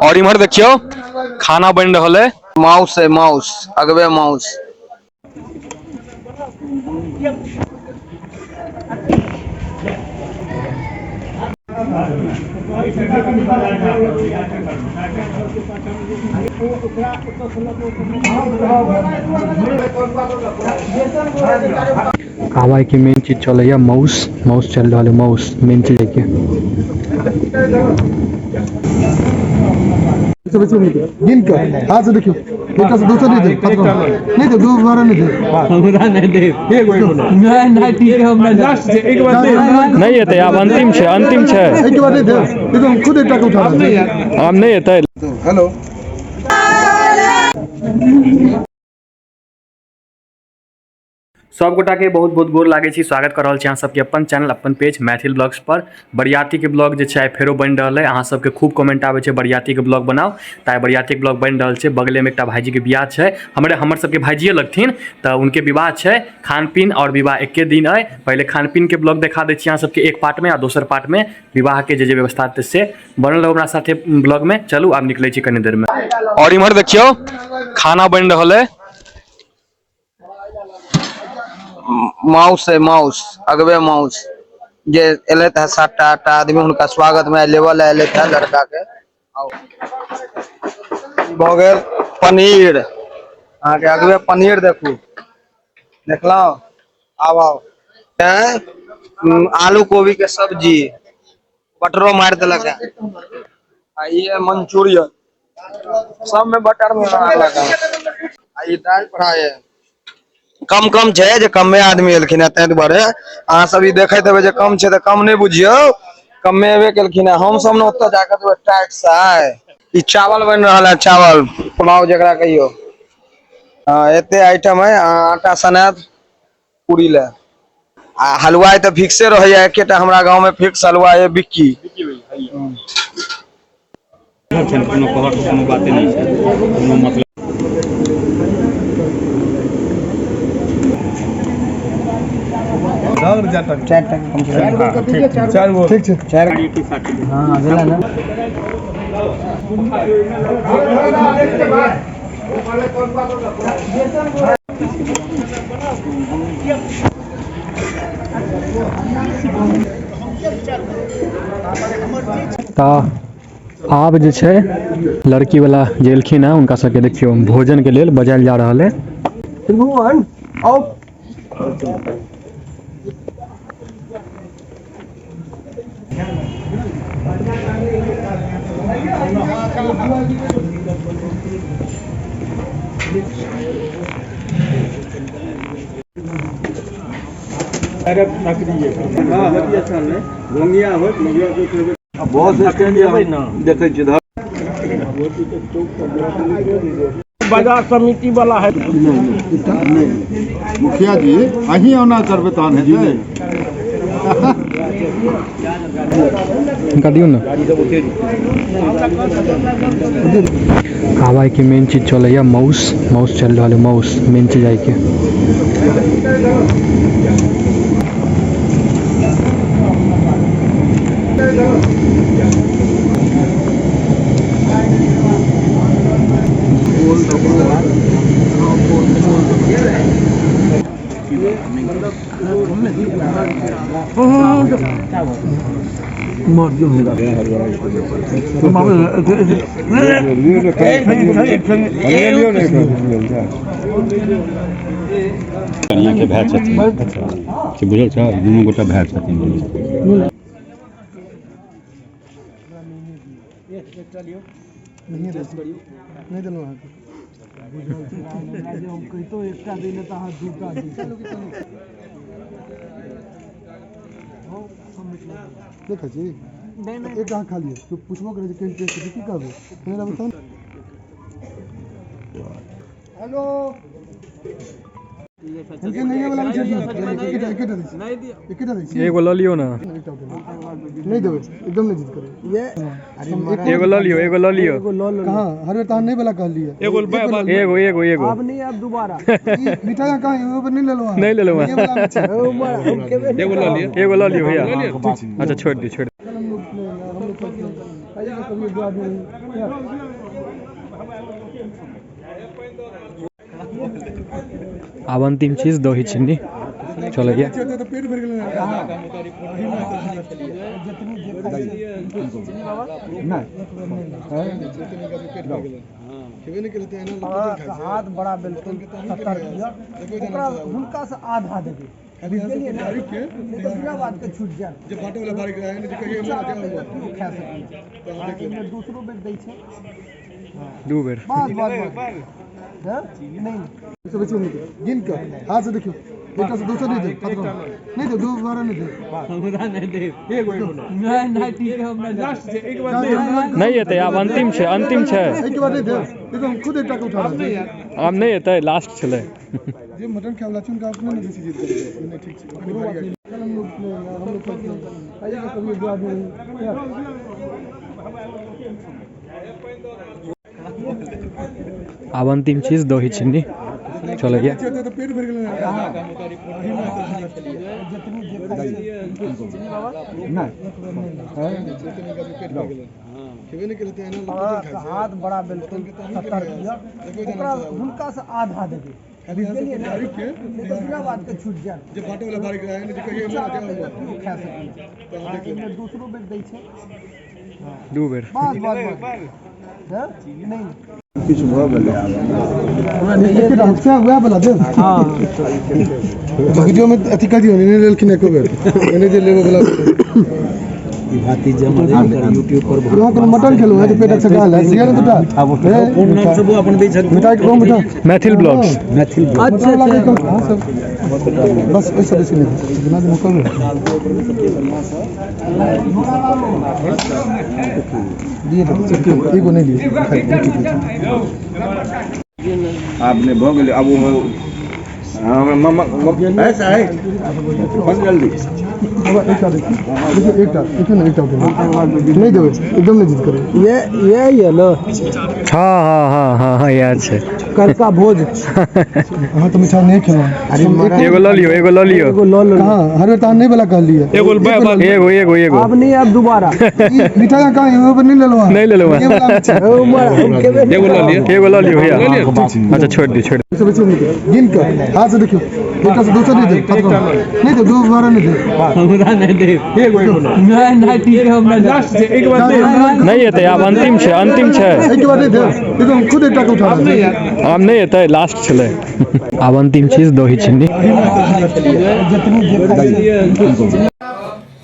और इम्हर देखियौ खाना बनि रहल है। माउस है माउस, अगबे माउस। आब के मेन चीज चलैया माउस, माउस चल रहल है, माउस मेन चीज है के। गिन के हाथ से देखियो, एक से दोसर नहीं दे, नहीं दे, दो बार नहीं दे, हमरा नहीं दे, नहीं नहीं ठीक है, हमरा लास्ट जे एक बार दे। नहीं एतै आब, अंतिम छै, अंतिम छै। एक बार नहीं दे, देखो हम खुद एकटा के उठा रहल छी। आब नहीं एतै। हेलो। सब गोटा के बहुत बहुत गोर लागै छी, स्वागत कर रहल छी अहाँ सबके अपन चैनल अपन पेज मैथिल ब्लॉग्स पर। बरियाती के ब्लॉग जे छै आइ फेरो बनि रहल है। अहाँ सबके खूब कमेंट आबै छै बरियाती के ब्लॉग बनाउ, तऽ आइ बरियाती के ब्लॉग बनि रहल छै। बगले में एकटा भाईजी के बियाह छै, हमर सबके भाईजिए लगथिन, तऽ उनके विवाह छै। खान पीन और विवाह एके दिन अइ। पहिले खान पीन के ब्लॉग देखा दै छी अहाँ सबके एक पार्ट में, आ दोसर पार्ट में विवाह के जे जे व्यवस्था हेतै से बनल रहू हमरा साथे ब्लॉग में। चलू आब निकलै छी कनी देर में। और इम्हर देखियौ खाना बनि रहल है। माउस है माउस, अगबे माउस। जे एलै तऽ 7टा 8टा आदमी हुनका स्वागत में लेवल एलै तऽ लड़का के। भऽ गेल पनीर, अहाँके अगबे पनीर देखू, देखलहुँ? आब आउ। आलू कोबी के सब्जी, बटरो मारि देलक है। आ ई है मंचूरियन, सब में बटर मारलक है। आ ई दालि फ्राई है। कम कम छै जे कमे आदमी एलखिन है, ताहि दुआरे अहाँ सब ई देखैत हेबै जे कम छै तऽ कम नहि बुझियौ, कमे एबे केलखिन है। हम सब ने ओतऽ जाकऽ देबै टाइट से। आइ ई चावल बनि रहल है, चावल पुलाव जकरा कहियौ। हँ, एते आइटम है। अहाँ आटा सनायत पूरी लए। आ हलवाइ तऽ फिक्से रहैया, एकेटा हमरा गाँव में फिक्स हलवाइ है, बिक्की। कोनो कहक कोनो बाते नहि छै, कोनो मतलब। ठीक छै। हाँ, भेलै ने। तऽ आब जे छै लड़की वाला जे एलखिन हँ हुनका सबके देखियौ भोजन के लेल बजायल जा रहल है। त्रिभुवन आओ। बस स्टैंड देखै छियै। बाजार समिति वाला है। मुखिया जी अहीं ओना करबै तहन हेतै। हुनका दियौ ने। आब आइ के मेन चीज चलैया माउस, माउस चल रहल है, माउस मेन चीज आइ के। कनिया के भाय छथिन, से बुझल छौ? दुनू गोटा भाय छथिन। नहीं देलहुँ अहाँके। देखै छी एक अहाँ खा लिअ, तू पुछबो करै छै केहन टेस्ट छै, की कहबै? केहन रहबै तहन। हेलो, इनके नहीं वाला में छोड़ दियौ। एकेटा एकेटा दै छी, एकेटा दै छी। एगो लऽ लियौ ने। नहीं देबै, एकदम नहीं जिद करै। एगो लऽ लियौ, एगो लऽ लियौ। कहाँ हर बेर तहन नहीं वाला कहलियै। एगो एगो एगो एगो। ई मिठाई अहाँ कहाँ एगो पर नहीं लेलहुँ अहाँ? नहीं लेलहुँ। ये वाला में छै। एगो लऽ लिअ। एगो लऽ लियौ भैया। अच्छा छोड़ि दियौ, छोड़ि दियौ। हम लोग हम लोग आइएगा कभी। दो आदमी रही। आब अंतिम चीज दही चिन्नी चलैया। तऽ पेट भरि गेलै। हाथ बड़ा बिल्कुल सतर्क ओकरा हुनका से आधा देबै, बुझलियै ने? नहि तऽ बिना बात के छूट जायत। जे बाटे वाला बारीक रहै ने, जे कहियो बच्चा रहतै तऽ केओ खा सकै छै। एहिमे दोसरो बेर दै छै। दू बेर। बस बस बस, हँ? नहि। से बेसी नहि देब। गिन कऽ हाथ से देखियौ, एकटा से दोसर नहि देब, खतम नहि देब, दोबारा नहि देब। नहि एतै आब, अंतिम छै, अंतिम छै। एहिके बाद नहि देब। देखो, हम खुद एकटा के उठा रहल छी। आब नहि एतै, लास्ट छलै। जे मटन खाय वाला छै उनका अपने ने बेसी जिद करै छै। नहि, ठीक छै, कनि भारी आइटम। कल हम लोग खाते हैं। खाइएगा कभी एक दो आदमी रही। आब अंतिम चीज दही चिन्नी चलैया। तऽ पेट भरि गेलै। हाथ बड़ा बिल्कुल सतर्क ओकरा हुनका से आधा देबै, बुझलियै ने? नहि तऽ बिना बात के छूट जायत। जे बाटे वाला बारीक रहै ने, जे कहियो बच्चा रहतै तऽ केओ खा सकै छै। एहिमे दोसरो बेर दै छै। दू बेर। बस बस बस, हँ? नहि। एकेटा सएह वएह वाला देब। वीडियो में अथी कह दियौ, नहि लेलखिन एको बेर, एने जे लेबे वाला। यहाँ कोनो मटन खेलहुँ है तऽ पेट अच्छा गाल है। दिअ ने दूटा मिठाई, कोन मिठाई? मैथिल ब्लॉग्स। अच्छा अच्छा, बस ओहिसँ बेसी नहि, जेना जेना कहबै दिए। एगो नहि लियौ, खाइ ठीक छै। आब नहि भऽ गेलै। आब ओ मामा ऐसा है, बस जल्दी। बाबा, एकटा देखियौ, देखियौ, एकटा देखियौ ने, एकटा नहि देबै, एकदम नहि जिद करबै। ये ये लो। हाँ हाँ हाँ हाँ हाँ, याद छै। कलका भोज। अहाँ तऽ मिठाइ नहि खेलहुँ। एगो लऽ लियौ, एगो लऽ लियौ। एगो लऽ लो। कहाँ? हर बेर तऽ अहाँ नहि वाला कहलियै। एगो एगो एगो एगो। आब नहीं, आब दोबारा। ई मिठाइ अहाँ कहाँ एगो नहि लेलहुँ अहाँ? नहि लेलहुँ। ये वाला मे छै। एगो लऽ लियौ, एगो लऽ लियौ भैया। अच्छा, छोड़ि दियौ, छोड़ि से बेसी नहि देब। गिन कऽ हाथ से देखियौ, एकटा से दोसर नहि देब, खतम नहि देब, दोबारा नहि देब। नहि एतै आब, अंतिम छै, अंतिम छै। एहिके बाद नहि देब। देखो, हम खुद एकटा के उठा रहल छी। आब नहि एतै, लास्ट छलै। आब अंतिम चीज दही चिन्नी।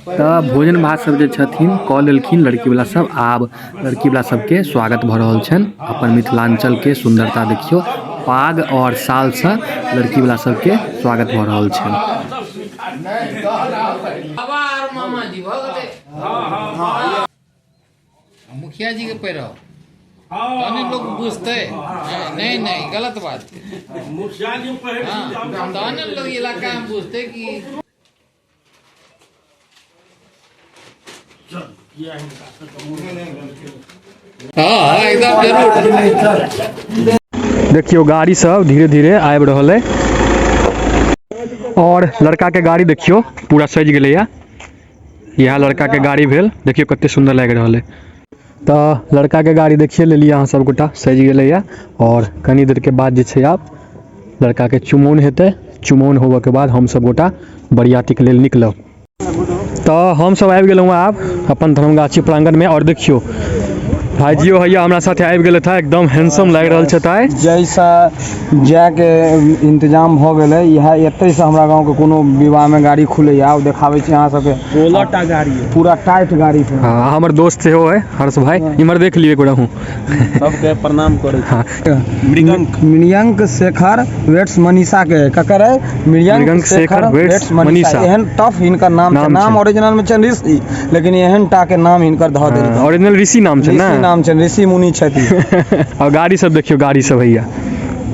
तऽ भोजन भात सब जे छथिन कऽ लेलखिन लड़कीवला सब। आब लड़कीवला सबके स्वागत भऽ रहल छनि। अपन मिथिलाञ्चलके सुन्दरता देखियौ, पाग आओर सालसँ लड़कीवला सबके स्वागत भऽ रहल छनि। बाबा आर मामा जी भऽ गेलै। मुखिया जी के पहिराउ तहने लोग बुझतै। नहीं नहीं, गलत बात है। हाँ, तहने लोग इलाका में बुझतै कि हाँ, एकदम जरूर। देखियौ, गाड़ी सब धीरे धीरे आबि रहल अइ और लड़का के गाड़ी देखियौ, पूरा सजि गेलैया। इएह लड़का के गाड़ी भेल। देखियौ, कते सुन्दर लागि रहल अइ। तऽ लड़का के गाड़ी देखिए लेलियै अहाँ सब गोटा, सजि गेलैया। और कनी देर के बाद जे छै आब लड़का के चुमौन हेतै। चुमौन होबऽ के बाद हम सब गोटा बरियातीके लेल निकलब। तऽ हमसब आबि गेलहुँ आब अपन धर्मगाछी प्रांगणमे। और देखियौ, भाइजियो हैया हमरा साथे आबि गेलथि हँ। एकदम हैंडसम लागि रहल छथि आइ। जैसा जायके इंतजाम भऽ गेलै, इएह एतहिसँ हमरा गाँवके कोनो विवाहमे गाड़ी खुलैए। आब देखाबै छी अहाँ सबके, 16टा गाड़ी, पूरा टाइट गाड़ी छै। हाँ, हमर दोस्त सेहो है हर्ष भाई। इम्हर देख लियौ एक बेर अहूँ। सबके प्रणाम करै। हाँ। मृगंक शेखर वेट्स मनीषा के ककर है? मृगंक शेखर वेट्स मनीषा। एहन टफ हिनकर नाम छै। नाम नाम छै। ओरिजिनल मे छनि ऋषि, लेकिन एहन टा के नाम हिनकर धऽ देलकै। ओरिजिनल ऋषि नाम छै ने? ऋषि नाम छनि, ऋषि मुनि छथि। और गाड़ी सब देखियौ, गाड़ी सब हैया,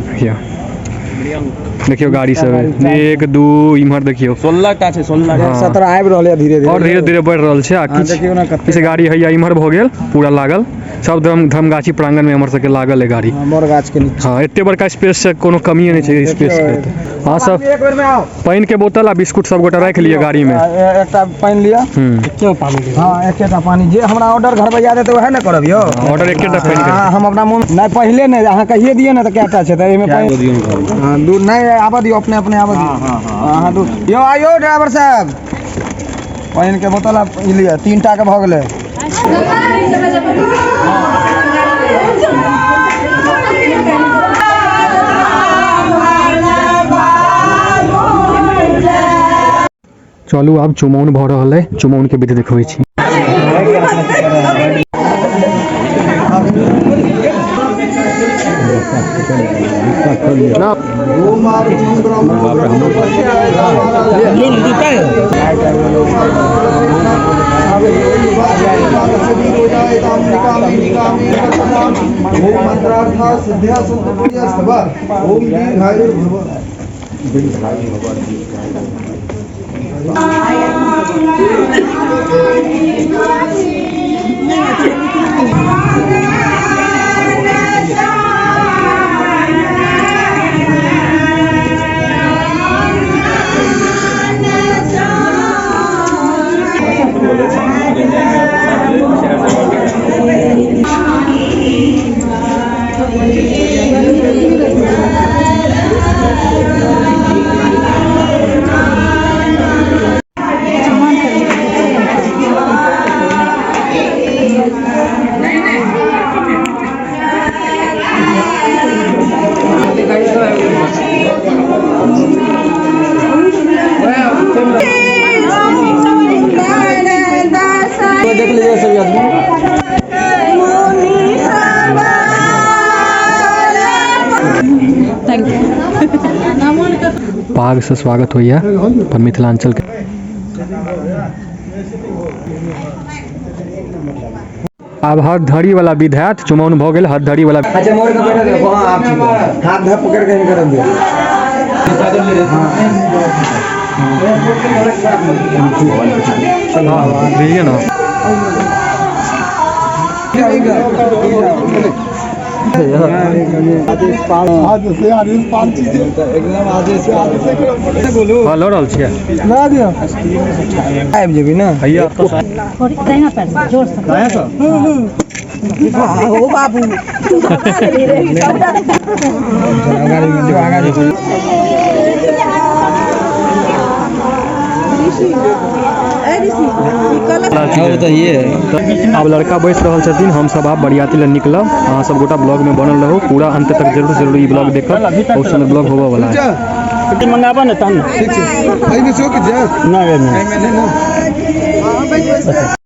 देखियौ, देखियौ, गाड़ी सब है एक दू, इम्हर देखियौ। 16टा छै, 16। हाँ। 17 आबि रहल है धीरे धीरे। और धीरे धीरे बढ़ि रहल छै आ हाँ, किछु देखियौ ने कते किछु गाड़ी हैया इम्हर भऽ गेल पूरा लागल। सब धर्मगाछी प्रांगण में हमर सबके लागल है गाड़ी। हाँ, बड़ गाछ के नीचे। हाँ, एते बड़का स्पेस छै, कोनो कमिए नहि छै स्पेस के। हाँ सब एक बेर में आओ। पानि के बोतल आ बिस्कुट सब गोटा राखि लिअ गाड़ी में। एकटा पानि लिअ। हाँ, एकेटा पानि। जे हमरा ऑर्डर घर पर याद है वएह ने करब यौ। ऑर्डर एकेटा पानि के। हाँ, हम अपना मोन नहीं पहिले ने अहाँ कहिए दिए ने तऽ कएटा छै तऽ एहिमे पानि। हाँ, दूध नहीं आबऽ दियौ, अपने अपने आबऽ दियौ। हाँ, दूध यौ आइयो ड्राइवर साहब, पानि के बोतल आब ई लिअ, 3टा के भऽ गेलै। चलू आब चुमौन भऽ रहल है, चुमौन के विधि देखबै छी। देख लीजिए सभी आदमी। पाग से स्वागत होइए पर मिथिलांचल के। आब हरधरी वाला विध हैत, चुमौन भऽ गेल हरधरी वाला। अच्छा मोड़ के बैठा दे, हाँ आप ठीक है, हाथ धर पकड़ के कर दियो। हाँ दीजिए ना। हाँ लऽ रहल छियै। आबि जेबी ने भैया बाबू आब लड़का बैस रहल छथिन, हम सब आब बरियाती लए निकलब। अहाँ सब गोटा ब्लॉग में बनल रहू पूरा अंत तक, जरूर जरूर ई ब्लॉग देखब, बहुत सुंदर ब्लॉग होबऽ वाला है। मंगाबऽ ने तहन। एहिमे सेहो किछु जायत? नहि, नहि।